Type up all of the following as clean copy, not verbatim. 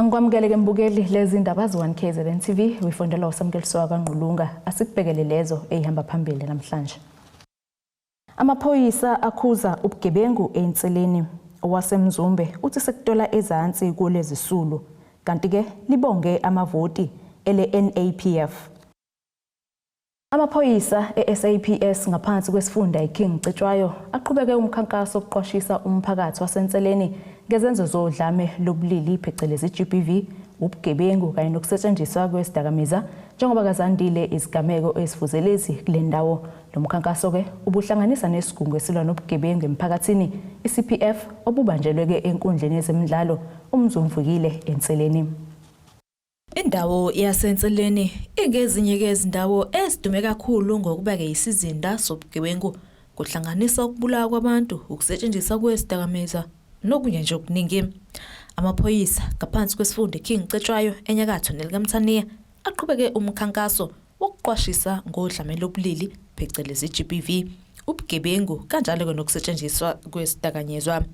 Angikwamukele ke mbukeli, lezi ndaba zi-1 KZN TV uyifundelwa uSamkelisiwa kaNgqulunga. Asikubhekele lezo eyihamba phambili namhlanje. Amaphoyisa akhuza ubugebengu enseleni. OwaseMzumbe uthi sekutola ezansi kulezisulu. Kanti-ke libonge amavoti ele-NAPF. Amaphoyisa e-SAPS ngaphansi kwesifunda iKing Cetshwayo aqhubeke umkhankaso wokuqwashisa umphakathi waseNseleni ngezenzo zodlame lobulili phecelezi GBV, ubugebengu kanye nokusetshenziswa kwezidakamizwa njengoba kazandile izigameko ezifuze lezi kule ndawo. Lo mkhankaso-ke ubuhlanganisa nesigungu esilwa nobugebengu emphakathini i-CPF obubanjelwe-ke enkundleni yezemidlalo uMzumvukile eNseleni. Indawo yaseNseleni ingezinye-ke izindawo ezidume kakhulu ngokuba-ke yisizinda sobugebengu, kuhlanganisa ukubulawa kwabantu, ukusetshenziswa kwezidakamizwa nokunye nje okuningi. Amaphoyisa ngaphansi kwesifunda iKing Cetshwayo enyakatho nelikaMthaniya aqhubeke umkhankaso wokuqwashisa ngodlame lobulili phecelezi GBV, ubugebengu kanjalo-ke nokusetshenziswa kwezidakamizwa.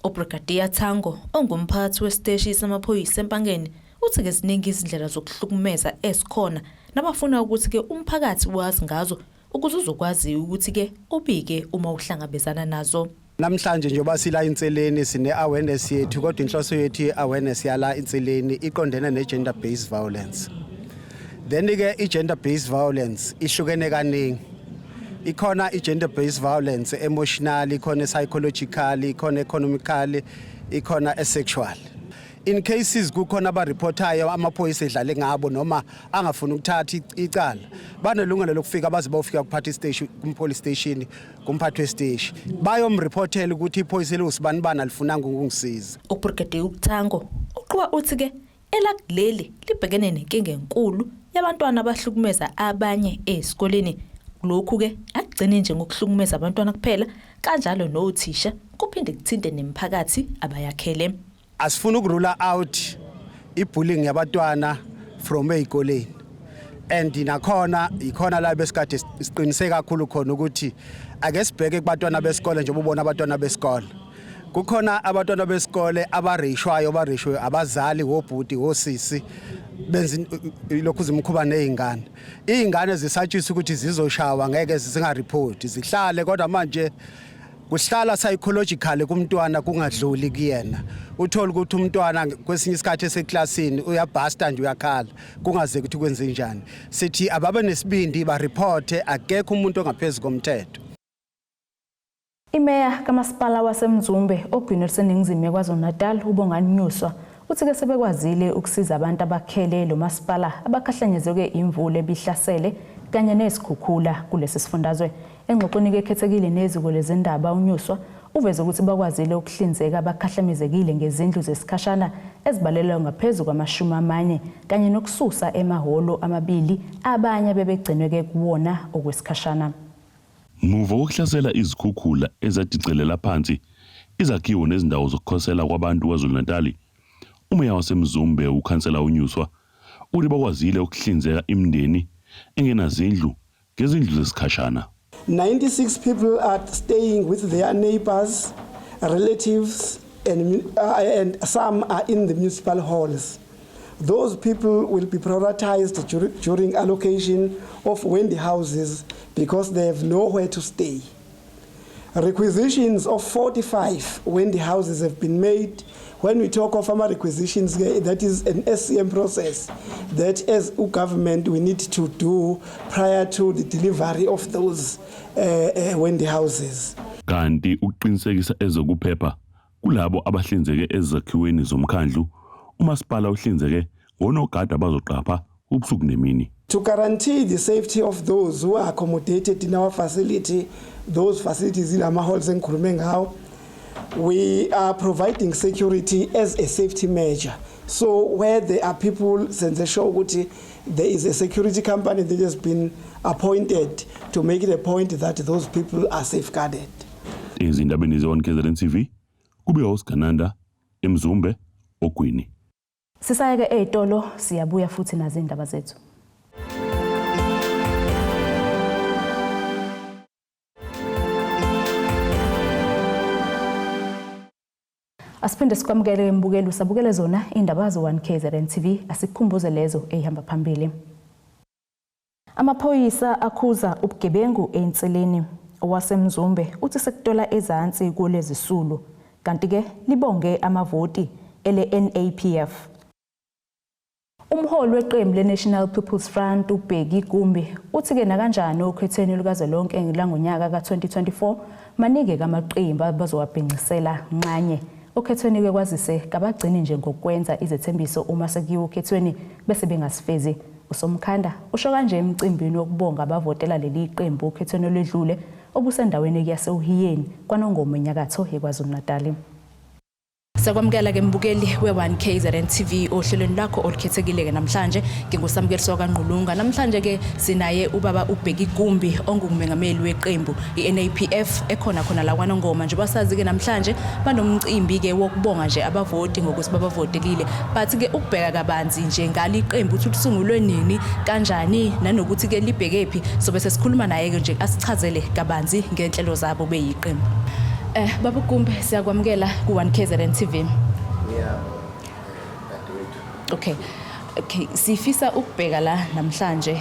UBrigadier Thango ongumphathi wesiteshi samaphoyisa eMpangeni uthi-ke ziningi izindlela zokuhlukumeza ezikhona nabafuna ukuthi-ke umphakathi wazi ngazo ukuze uzokwazi ukuthi-ke ubike uma uhlangabezana nazo. Namhlanje njengoba sila inseleni sine awareness yethu, kodwa inhloso yethu ye-awareness yala inseleni iqondene ne-gender based violence. Then-ke i-gender based violence ihlukene kaningi. Ikhona i-gender based violence emotional, ikhona psychological, ikhona economical, ikhona sexual. In cases kukhona abareportayo amaphoyisa edlale ngabo noma angafuni ukuthatha icala, banelungelo lokufika baze bayofika kuphatha station, kum-police station, kumphathi wesiteshi, bayomreportela ukuthi iphoyisa eliwusibanibani alifunanga ukungisiza. UBrigadier uThango uqhuba uthi-ke elakuleli libhekene nenkinga enkulu yabantwana abahlukumeza abanye esikoleni. Lokhu-ke akugcini nje ngokuhlukumeza abantwana kuphela, kanjalo nothisha, kuphinde kuthinte nemiphakathi abayakhele. Asifuni ukurula out i-bullying yabantwana from ey'koleni, and nakhona ikhona la besikade siqinise kakhulu khona ukuthi ake sibheke kubantwana besikole. Njengoba ubona abantwana besikole, kukhona abantwana besikole abareyishwayo, bareyishwe abazali, wobhuti, wosisi, benza lokhu zimkhuba nezingane. Izingane zisatshisa ukuthi zizoshawa, ngeke zingareport, zihlale, kodwa manje kuhlala psychologically kumntwana, kungadluli kuyena. Uthola ukuthi umntwana kwesinye isikhathi eseklasini uyabhasta nje, uyakhala, kungaze ukuthi kwenze njani. Sithi ababe nesibindi bareporte, akekho umuntu ongaphezulu komthetho. Imeya kamasipala waseMzumbe ogwini oluseningizimu yeKwaZulu-Natal uBongani Nyuswa uthi-ke sebekwazile ukusiza abantu abakhele lo masipala abakhahlanyezwe imvula ebihlasele kanye nesikhukhula kulesi sifundazwe. Engxoxweni-ke ekhethekile neziko lezindaba, uNyuswa uveze ukuthi bakwazile ukuhlinzeka abakhahlamezekile ngezindlu zesikhashana ezibalelwa ngaphezu kwama-40 kanye nokususa emahholo amabili abanye bebegcinwe-ke kuwona okwesikhashana. Muva kokuhlasela izikhukhula ezadicelela phansi izakhiwo nezindawo zokukhosela kwabantu KwaZulu-Natal, umeya waseMzumbe ukhansela uNyuswa uthi bakwazile ukuhlinzeka imindeni engenazindlu ngezindlu zesikhashana. 96 people are staying with their neighbors, relatives, and some are in the municipal halls. Those people will be prioritized during allocation of Wendy houses because they have nowhere to stay. Requisitions of 45 Wendy houses have been made. When we talk of our requisitions, that is an SCM process that as a government we need to do prior to the delivery of those Wendy houses. Kanti ukuqinisekisa ezokuphepha kulabo abahlinzeke ezakhiweni zomkhandlu, umasipala uhlinzeke ngonogada abazoqapha ubusuku nemini. To guarantee the safety of those who are accommodated in our facility, those facilities in our halls engikhulume ngawo, we are providing security as a safety measure. So where there are people, senze sure ukuthi there is a security company that has been appointed to make it a point that those people are safeguarded. Ezindabeni ze-1 KZN TV kube uSigananda eMzumbe ogwini. Sisayeke ey'tolo, siyabuya futhi nazo iy'ndaba zethu. Asiphinde sikwamukele mbukeli usabukele zona indaba zo-1 KZN TV asikukhumbuze lezo eyihamba phambili. Amaphoyisa akhuza ubugebengu enseleni owaseMzumbe uthi sekutola ezansi kulezisulu kanti-ke libonge amavoti ele-NAPF. Umholi weqembu le-National People's Front uBheki Gumbi uthi-ke nakanjani okhethweni lukazwelonke langonyaka ka-2024 maningi-ke amaqembu abazowabhincisela nxanye okhethweni-ke kwazise kabagcini nje ngokwenza izethembiso uma sekuyiwa okhethweni bese bengasifezi. USomkhanda usho kanje emcimbini wokubonga abavotela leli qembu okhethweni olwedlule obusendaweni yaseUhiyeni kwaNongoma enyakatho yeKwaZulu-Natali. Siyakwamukela ke mbukeli we-1 KZN TV ohlelweni lwakho olukhethekile-ke namhlanje nginguSamukeliso kaNgqulunga. Namhlanje ke sinaye ubaba uBheki Gumbi ongumengameli weqembu i-NAPF ekhona khona la kwaNongoma. Njengoba sazi-ke namhlanje banomcimbi-ke wokubonga nje abavoti ngokuthi babavotelile. But-ke ukubheka kabanzi nje ngalo iqembu ukuthi lisungulwe nini kanjani nanokuthi-ke libhekephi sobe sesikhuluma naye-ke nje asichazele kabanzi ngenhlelo zabo beyiqembu. Baba Gumbi siyakwamukela ku-1 KZN TV. Yeah. Dadewethu. Okay. Okay, sifisa ukubheka la namhlanje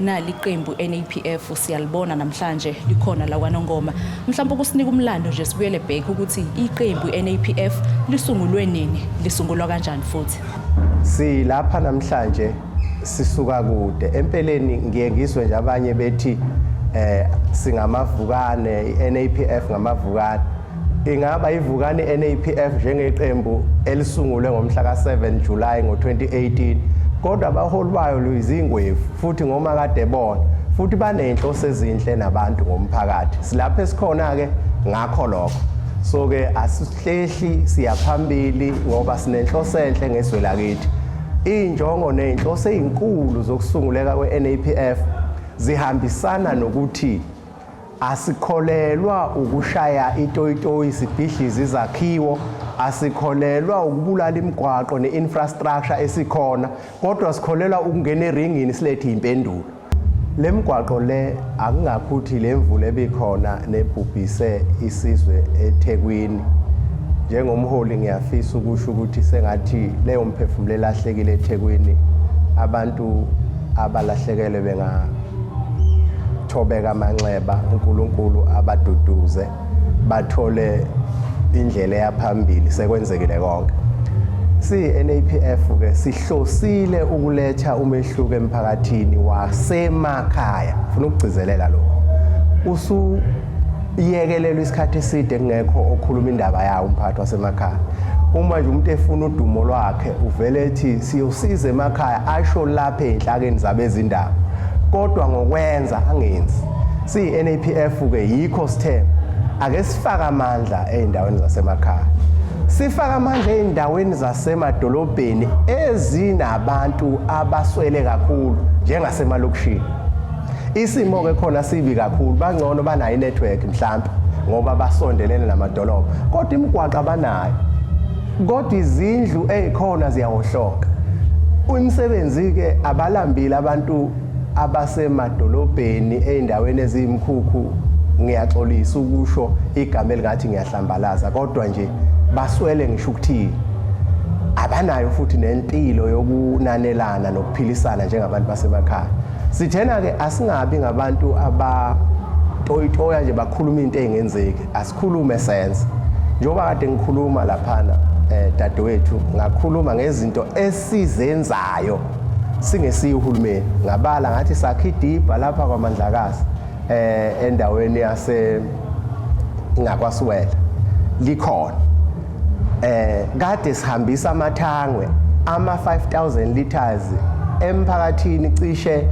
nali iqembu NAPF siyalibona namhlanje likhona la kwaNongoma. Mhlawumbe ukusinika umlando nje sibuyele back ukuthi iqembu NAPF lisungulwe nini, lisungulwa kanjani futhi. Silapha namhlanje sisuka kude. Empeleni ngiye ngizwe nje abanye bethi singamavukane, iNAPF ngamavukane. Ingaba ivukane iNAPF njengeqembu elisungulwe ngomhla ka7 July ngo2018, kodwa abaholi bayo luyizingwevu futhi ngoma kade bona futhi banenhloso ezinhle nabantu ngomphakathi. Silapha esikhona ke ngakho lokho. So ke asihlehli, siyaphambili ngoba sinenhloso enhle ngezwe lakithi. Injongo nezinhloso ezinkulu zokusunguleka kweNAPF zihambisana nokuthi asikholelwa ukushaya itoyitoyi sibhidlize izakhiwo, asikholelwa ukubulala imigwaqo ne-infrastructure esikhona, kodwa sikholelwa ukungena eringini silethe impendulo. Le migwaqo le akungakhuthi le mvula ebikhona nebhubhise isizwe eThekwini. Njengomholi ngiyafisa ukusho ukuthi sengathi leyo mphefumulo elahlekile eThekwini, abantu abalahlekelwe bengathobeka amanxeba, uNkulunkulu abaduduze bathole indlela eyaphambili. Sekwenzekile konke. Si-NAPF ke sihlosile ukuletha umehluko emphakathini wasemakhaya. Ufuna ukugcizelela lokho. Usuyekelelwa isikhathi eside kungekho okhuluma indaba yawo umphakathi wasemakhaya. Uma nje umuntu efuna udumo lwakhe uvele ethi siyosiza emakhaya, asho lapha ey'nhlakeni zabezindaba, kodwa ngokwenza angenzi. Siyi-NAPF ke yikho sithe ake sifake amandla ey'ndaweni zasemakhaya, sifake amandla ey'ndaweni zasemadolobheni ezinabantu abaswele kakhulu njengasemalokishini. Isimo-ke khona sibi kakhulu, bangcono banayo inetwork mhlampe ngoba basondelene namadolobha, kodwa imigwaqo abanayo, kodwa izindlu ey'khona ziyawohloka. Imisebenzi-ke abalambile abantu abasemadolobheni ey'ndaweni eziyimkhukhu. Ngiyaxolisa ukusho igama elingathi ngiyahlambalaza, kodwa nje baswele ngisho ukuthini, abanayo futhi nempilo yokunanelana nokuphilisana njengabantu basemakhaya. Sithena-ke asingabi ngabantu abatoyitoya nje bakhuluma into ey'ngenzeki, asikhulume senze. Njengoba kade ngikhuluma laphana dadewethu, ngakhuluma ngezinto esizenzayo singesiyo uhulumeni. Ngabala ngathi sakha idibha lapha kwaMandlakazi endaweni yase ngakwasiwela likhona. Kade sihambisa amathangwe ama 5000 liters emphakathini cishe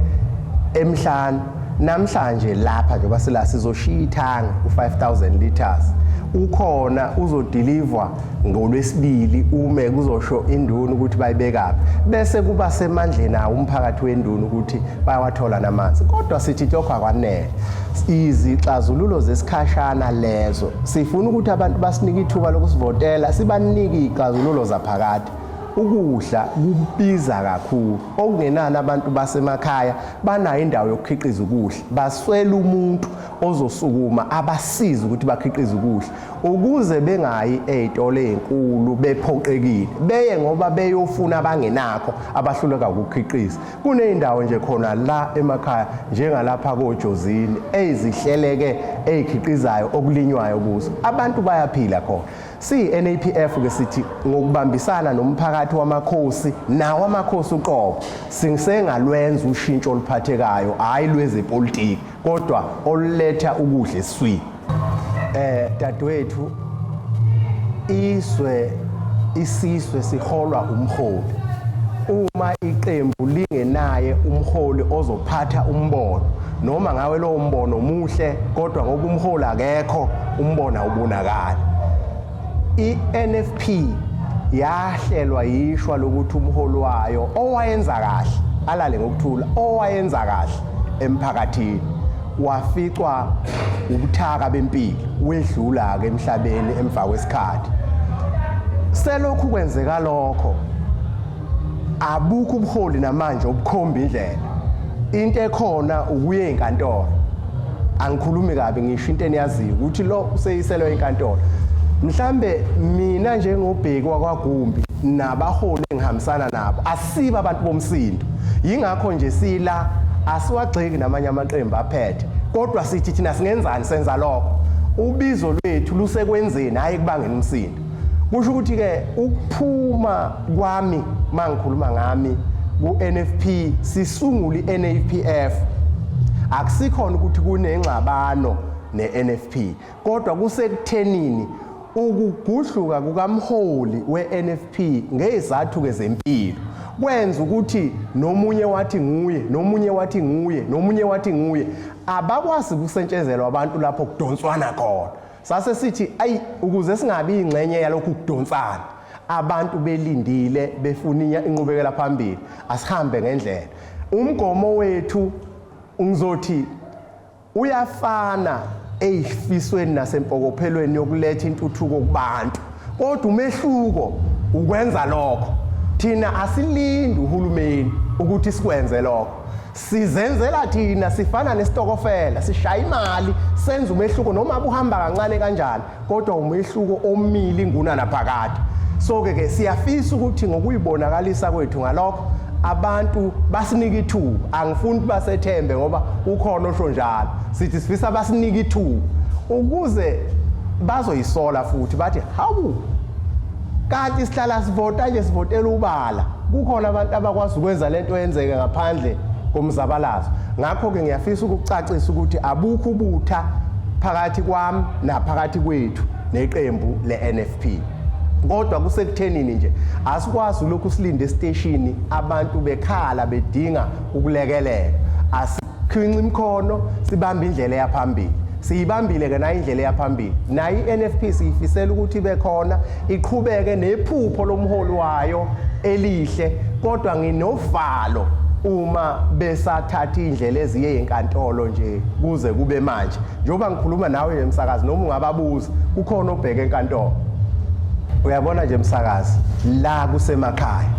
emhlanu. Namhlanje lapha njengoba sila sizoshiya ithangi u5000 liters ukhona, uzodeliverwa ngolwesibili ume kuzosho induna ukuthi bayibekaphi, bese kuba semandleni awo umphakathi wenduna ukuthi bayawathola namanzi. Kodwa sithi lokho akwanele, izixazululo zesikhashana lezo. Sifuna ukuthi abantu basinike ithuba lokusivotela, sibanike iy'xazululo zaphakade. Ukudla kubiza kakhulu, okungenani abantu basemakhaya banayo indawo yokukhiqiza ukudla, baswela umuntu ozosukuma abasize ukuthi bakhiqize ukudla ukuze bengayi ey'tolo ey'nkulu bephoqekile, beye ngoba beyofuna abangenakho abahluleka ukukhiqiza. Kuney'ndawo nje khona la emakhaya njengalapha koJozini ezihleleke ey'khiqizayo okulinywayo kuzo, abantu bayaphila khona. Siyi-NAPF ke sithi ngokubambisana nomphakathi wamakhosi nawo amakhosi uqobo singisengalwenza ushintsho oluphathekayo, hhayi lwezepolitiki kodwa oluletha ukudla esiswini. Dadewethu, izwe isizwe siholwa umholi. Uma iqembu lingenaye umholi ozophatha umbono, noma ngawe lowo mbono muhle kodwa ngoba umholi akekho umbono awubonakali. I-NFP yahlelwa yishwa lokuthi umholi wayo owayenza kahle alale ngokuthula, owayenza kahle emphakathini waficwa ubuthaka bempilo, wedlula-ke emhlabeni emva kwesikhathi. Selokhu kwenzeka lokho abukho ubuholi namanje obukhomba indlela. Into ekhona ukuye enkantolo. Angikhulumi kabi, ngisho into eniyaziyo ukuthi lo useyiselwe enkantolo. Mhlambe mina njengoBheki wakwaGumbi nabaholi engihambisana nabo asiba abantu bomsindo, yingakho nje sila asiwagxeki namanye amaqembu aphethe, kodwa sithi thina singenzani, senza lokho. Ubizo lwethu lusekwenzeni, hhayi ekubangeni umsindo. Kusho ukuthi-ke ukuphuma kwami, uma ngikhuluma ngami ku-NFP, sisungule i-NAPF, akusikhona ukuthi kunengxabano ne-NFP, kodwa kusekuthenini ukugudluka kukamholi we-NFP ngezizathu-ke zempilo kwenza ukuthi nomunye wathi nguye, nomunye wathi nguye, nomunye wathi nguye, abakwazi ukusetshenzelwa abantu lapho kudonswana khona. Sase sithi ayi, ukuze singabi ingxenye yalokhu kudonsana, abantu belindile befuna inqubekela phambili, asihambe ngendlela. Umgomo wethu ngizothi uyafana eyifisweni nasempokophelweni yokuletha intuthuko kubantu, kodwa umehluko ukwenza lokho. Thina asilindi uhulumeni ukuthi sikwenze lokho, sizenzela thina. Sifana nesitokofela, sishaya imali, senza umehluko noma buhamba kancane kanjani, kodwa umehluko omile inguna naphakade. So ke ke siyafisa ukuthi ngokuyibonakalisa kwethu ngalokho abantu basinike ithuba. Angifuni ukuthi basethembe ngoba ukhona osho njalo, sithi sifisa basinike ithuba ukuze bazoyisola futhi bathi hawu, kanti sihlala sivota nje, sivotela ubala, kukhona abantu abakwazi ukwenza lento yenzeke ngaphandle komzabalazo. Ngakho-ke ngiyafisa ukucacisa ukuthi abukho ubutha phakathi kwami naphakathi kwethu neqembu le-NFP, kodwa kusekuthenini nje asikwazi lokhu silinde esiteshini abantu bekhala bedinga ukulekelela. Asikhinci imikhono, sibambe indlela eyaphambili. Siyibambile ke nayo indlela eyaphambili. Nayo i-NFP siyifisela ukuthi ibe khona, iqhubeke nephupho lomholi wayo elihle, kodwa nginovalo uma besathatha indlela eziye enkantolo nje kuze kube manje. Njengoba ngikhuluma nawe nje msakazi, noma ungababuza, kukhona obheke enkantolo. Uyabona nje msakazi, la kusemakhaya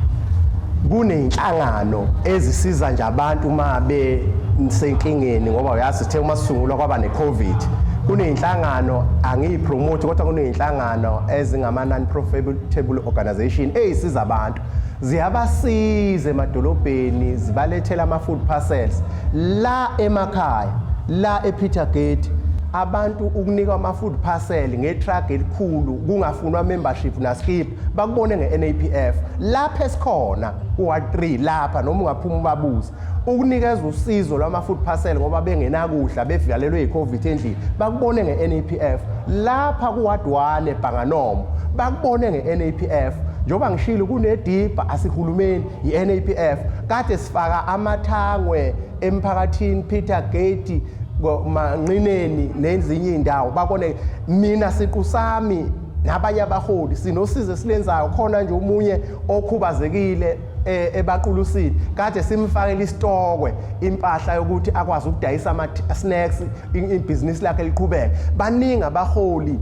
kuney'nhlangano ezisiza nje abantu uma besenkingeni, ngoba uyazi sithe uma sisungulwa kwaba ne-COVID. Kuney'nhlangano, angiyipromote, kodwa kuney'nhlangano ezingama-non-profitable organization ey'siza abantu, ziyabasiza emadolobheni, zibalethela ama-food parcels la emakhaya. La ePeter Gate abantu ukunikwa ama-food parcel nge-truck elikhulu kungafunwa membership naskip, bakubone nge-NAPF lapha esikhona ku-ward 3 lapha, noma ungaphuma ubabuze, ukunikeza usizo lwama-food parcel ngoba bengenakudla, bevalelwe yi-COVID endlini, bakubone nge-NAPF. Lapha ku-ward 1 eBhanganomo bakubone nge-NAPF. Njengoba ngishilo, kunedibha, asihulumeni, i-NAPF kade sifaka amathangwe emphakathini Peter Gate, Manqineni nezinye iy'ndawo, bakone. Mina siqu sami nabanye abaholi sinosizo esilenzayo khona nje, omunye okhubazekile ebaqulusini kade simfakela isitokwe impahla yokuthi akwazi ukudayisa ama-snacks, ibhizinisi lakhe liqhubeke. Baningi abaholi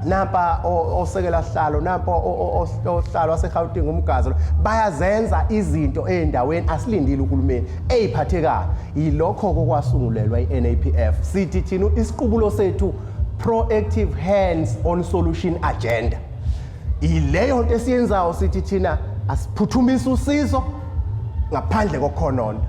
Nampa osekela sihlalo, nampa osihlalo waseGauteng umgazi, bayazenza izinto ey'ndaweni, asilindile uhulumeni ey'phathekayo. Yilokho kokwasungulelwa i-NAPF. Sithi thina isiqubulo sethu proactive hands on solution agenda. Ileyo nto esiyenzayo, sithi thina asiphuthumisa usizo ngaphandle kokukhononda.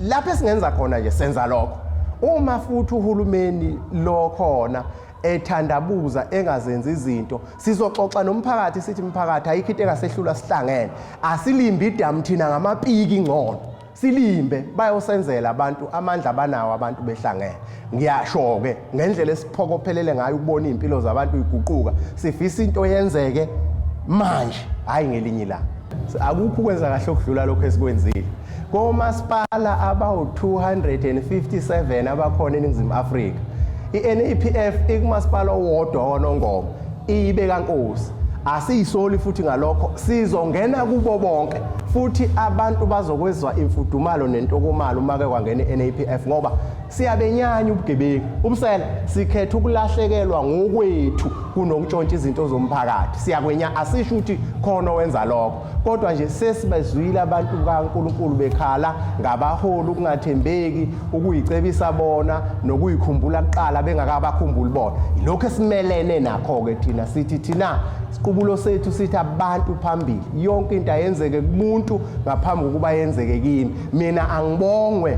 Lapho esingenza khona nje senza lokho. Uma futhi uhulumeni lo khona ethandabuza engazenzi izinto, sizoxoxa nomphakathi, sithi mphakathi, ayikho into engasehlula sihlangene. Asilimbi idamu thina ngamapiki, ngcono silimbe bayosenzela abantu amandla abanawo abantu behlangene. Ngiyasho-ke ngendlela esiphokophelele ngayo ukubona iy'mpilo zabantu iguquka, sifisa into yenzeke manje, hhayi ngelinye ilanga. Akukho ukwenza kahle okudlula lokhu esikwenzile komasipala abawu-257 abakhona eNingizimu Afrika. I-NAPF ikumasipala owodwa waNongoma, iyibekankosi. Asiyisoli futhi ngalokho, sizongena kubo bonke futhi abantu bazokwezwa imfudumalo nentokomalo uma ke kwangena i-NAPF, ngoba siyabenyanya ubugebengu, ubusela. Sikhetha ukulahlekelwa ngokwethu kunokutshontsha izinto zomphakathi. Siyakwenya, asisho ukuthi khona owenza lokho, kodwa nje sesibezwile abantu kaNkulunkulu bekhala ngabaholi, ukungathembeki, ukuyicebisa bona nokuyikhumbula kuqala bengakabakhumbuli bona. Yilokho esimelene nakho-ke thina. Sithi thina isiqubulo sethu sithi abantu phambili, yonke into ayenzeke kumuntu ngaphambi kokuba yenzeke kimi. Mina angibongwe,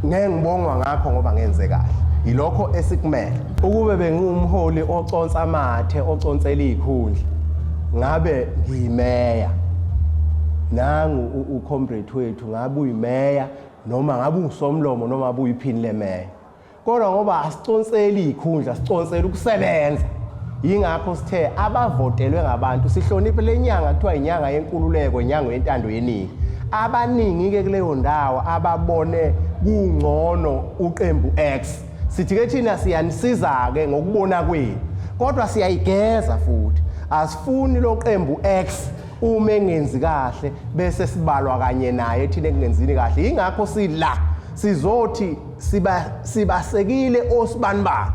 ngeke ngibongwa ngakho ngoba ngenze kahle. Yilokho esikumele. Ukube bengiwumholi oconsa amathe, oconsela iy'khundla, ngabe ngiyimeya. Nangu ucomrade wethu, ngabe uyimeya noma ngabe usomlomo noma ngabe uyiphini lemeya, kodwa ngoba asiconseli iy'khundla, siconsela ukusebenza. Yingakho sithe abavotelwe ngabantu sihloniphe le nyanga kuthiwa inyanga yenkululeko, inyanga yentando yeningi. Abaningi-ke kuleyo ndawo ababone kungcono uqembu X, sithi-ke thina siyanisiza-ke ngokubona kwenu, kodwa siyayigeza futhi asifuni lo qembu X uma engenzi kahle bese sibalwa kanye naye thina ekungenzini kahle. Yingakho sila sizothi sibasekile osibanibani,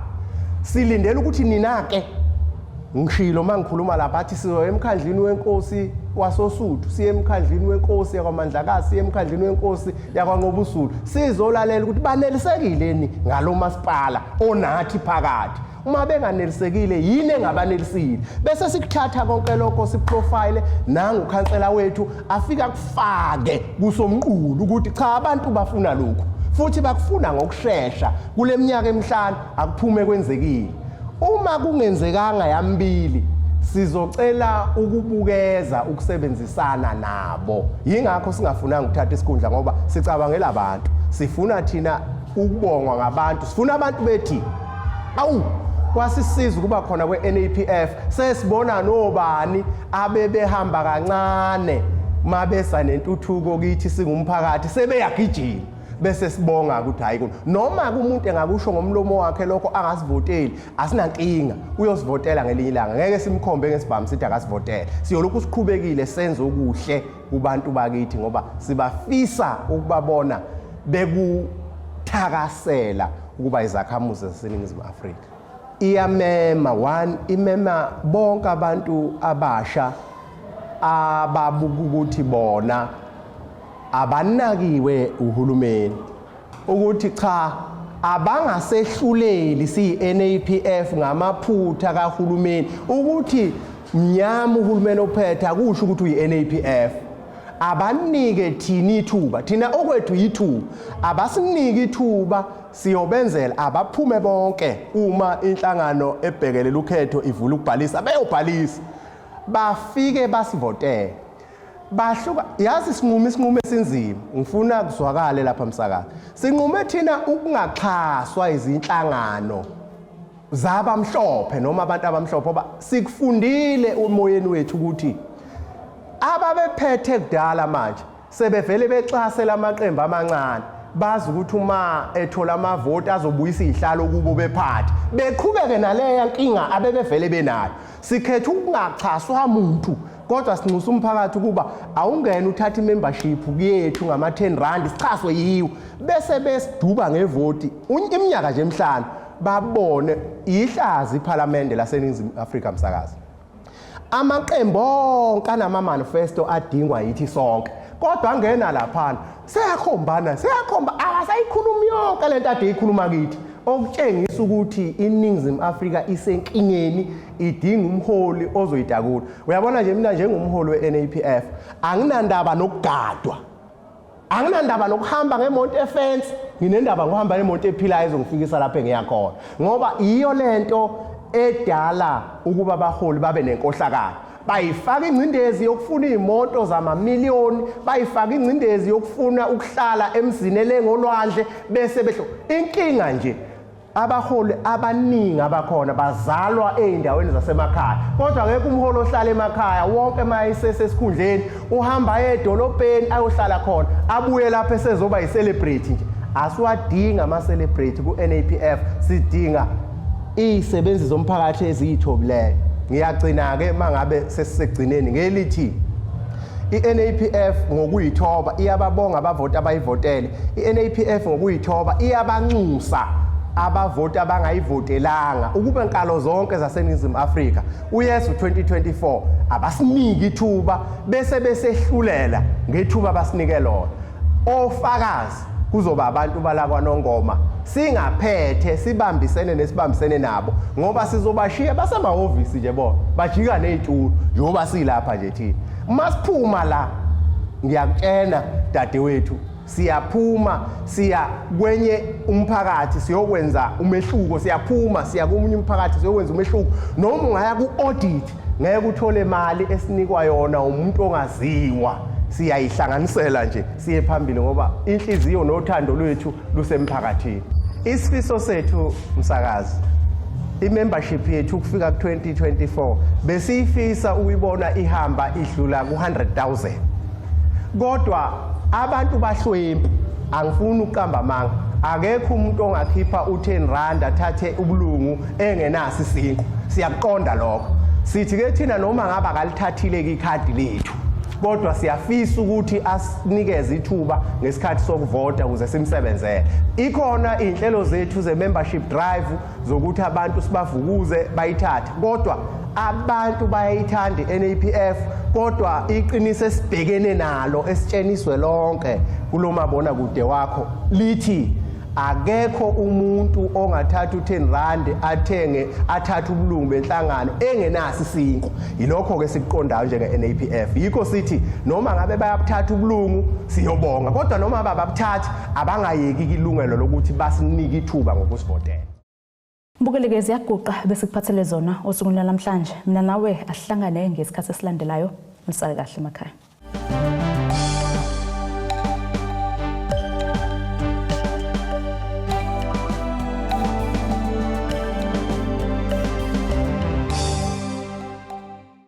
silindele ukuthi nina-ke, ngishilo uma ngikhuluma lapha, athi sizoya emkhandlini wenkosi wasoSuthu, siye emkhandlini wenkosi yakwaMandlakazi, siye emkhandlini wenkosi yakwaNqobusulu, sizolalela ukuthi banelisekile ngalo masipala onathi phakathi. Uma benganelisekile, yini engabanelisile? Bese sikuthatha konke lokho siprofile, nangu ukhansela wethu afika kufake kusomqulu ukuthi cha, abantu bafuna lokhu futhi bakufuna ngokushesha, kule minyaka emihlanu akuphume kwenzekile. Uma kungenzekanga yambili, sizocela ukubukeza ukusebenzisana nabo. Yingakho singafunanga ukuthatha isikhundla, ngoba sicabangela abantu. Sifuna thina ukubongwa ngabantu, sifuna abantu bethi awu, kwasisiza ukuba khona kwe-NAPF. Sesibona nobani abebehamba kancane mabesa nentuthuko kithi singumphakathi, sebeyagijima, bese sibonga ukuthi hayi kuno. Noma umuntu engakusho ngomlomo wakhe lokho angasivoteli, asinankinga, uyosivotela ngelinye ilanga. Ngeke simkhombe ngesibhamu sithi akasivotele. Siyolokhu siqhubekile senze okuhle kubantu bakithi, ngoba sibafisa ukubabona bekuthakasela ukuba izakhamuzi zaseNingizimu Afrika. Iyamema one, imema bonke abantu abasha ababuka ukuthi bona abanakiwe uhulumeni, ukuthi cha, abangasehluleli siyi-NAPF ngamaphutha kahulumeni. Ukuthi mnyama uhulumeni ophethe akusho ukuthi uyi-NAPF. Abanike thina ithuba, thina okwethu yithuba, abasinike ithuba siyobenzela. Abaphume bonke uma inhlangano ebhekelela ukhetho ivula ukubhalisa, beyobhalisa, bafike basivotele. Bahluka yazi, sinqume isinqumo esinzima. Ngifuna kuzwakale lapha msakazi, sinqume thina ukungaxhaswa izinhlangano zabamhlophe noma abantu abamhlophe, ngoba sikufundile umoyeni wethu ukuthi ababephethe kudala manje sebevele bexhasela amaqembu amancane, bazi ukuthi uma ethola amavoti azobuyisa izihlalo kubo, bephathi beqhubeke naleya nkinga abebevele benayo. Sikhetha ukungaxhaswa muntu, kodwa sinxusa umphakathi ukuba awungene uthathe imembership kuyethu ngama-10 rand, sixhaswe yiwo, bese besiduba ngevoti iminyaka nje emihlanu. Babone ihlazi iPhalamende laseNingizimu Afrika, msakazi. Amaqembu onke anama-manifesto adingwa yithi sonke, kodwa angena laphana seyakhombana, seyakhomba, akasayikhulumi yonke lento ade ikhuluma kithi, okutshengisa ukuthi iNingizimu Afrika isenkingeni, idinga umholi ozoyitakula. Uyabona nje, mina njengomholi we-NAPF anginandaba nokugadwa, anginandaba nokuhamba ngemoto efensi, nginendaba ngokuhamba ngemoto ephilayo ezongifikisa lapho engiya khona, ngoba iyo lento edala ukuba abaholi babe nenkohlakalo. Bayifaka ingcindezi yokufuna iy'moto zamamiliyoni, bayifaka ingcindezi yokufuna ukuhlala emzini elengolwandle, bese behlo inkinga nje. Abaholi abaningi abakhona bazalwa ey'ndaweni zasemakhaya, kodwa ngeke umholi ohlala emakhaya wonke uma esesesikhundleni uhamba aye edolobheni ayohlala khona, abuye lapho esezoba yi-celebrity nje. Asiwadingi ama-celebrity ku-NAPF, sidinga iy'sebenzi zomphakathi eziyithobileyo. Ngiyagcina-ke uma ngabe sesisegcineni ngelithi i-NAPF ngokuyithoba iyababonga abavoti abayivotele. I-NAPF ngokuyithoba iyabanxusa abavoti abangayivotelanga ukube nkalo zonke zaseNingizimu Afrika uyesu 2024 abasiniki ithuba bese besehlulela ngethuba abasinike lona. Ofakazi kuzoba abantu bala kwaNongoma, singaphethe sibambisene nesibambisene nabo, ngoba sizobashiya basemahhovisi nje, bona bajika ney'tulo njengoba silapha nje thina. Masiphuma la, ngiyakutshena dadewethu, siyaphuma siya kwenye umphakathi siyokwenza umehluko, siyaphuma siya komunye umphakathi siyokwenza umehluko. Noma ungaya ku-audit ngeke uthole imali esinikwa yona umuntu ongaziwa, siyayihlanganisela nje siye phambili, ngoba inhliziyo nothando lwethu lusemphakathini. Isifiso sethu, msakazi, i-membership yethu ukufika ku-2024 besiyifisa ukuyibona ihamba idlula ku-100,000, kodwa abantu bahlwempu, angifuni ukuqamba amanga. Akekho umuntu ongakhipha u-10 rand athathe ubulungu engenaso isinkwa, siyakuqonda lokho. Sithi ke thina noma ngabe akalithathile ikhadi lethu, kodwa siyafisa ukuthi asinikeze ithuba ngesikhathi sokuvota ukuze simsebenzele. Ikhona iy'nhlelo zethu ze-membership drive zokuthi abantu sibavukuze bayithathe, kodwa abantu bayayithanda i-NAPF, kodwa iqiniso esibhekene nalo esitsheniswe lonke kulo mabona kude wakho lithi akekho umuntu ongathatha u-10 rand athenge athathe ubulungu benhlangano engenaso isinkwa. Yilokho-ke sikuqondayo njenge-NAPF. Yikho sithi noma ngabe bayabuthatha ubulungu siyobonga, kodwa noma bababuthathi abangayeki ilungelo lokuthi basinike ithuba ngokusivotela. Mbukeli-ke, ziyaguqa besikuphathele zona osukwini lwanamhlanje. Mina nawe asihlangane ngesikhathi esilandelayo. Nisale kahle emakhaya.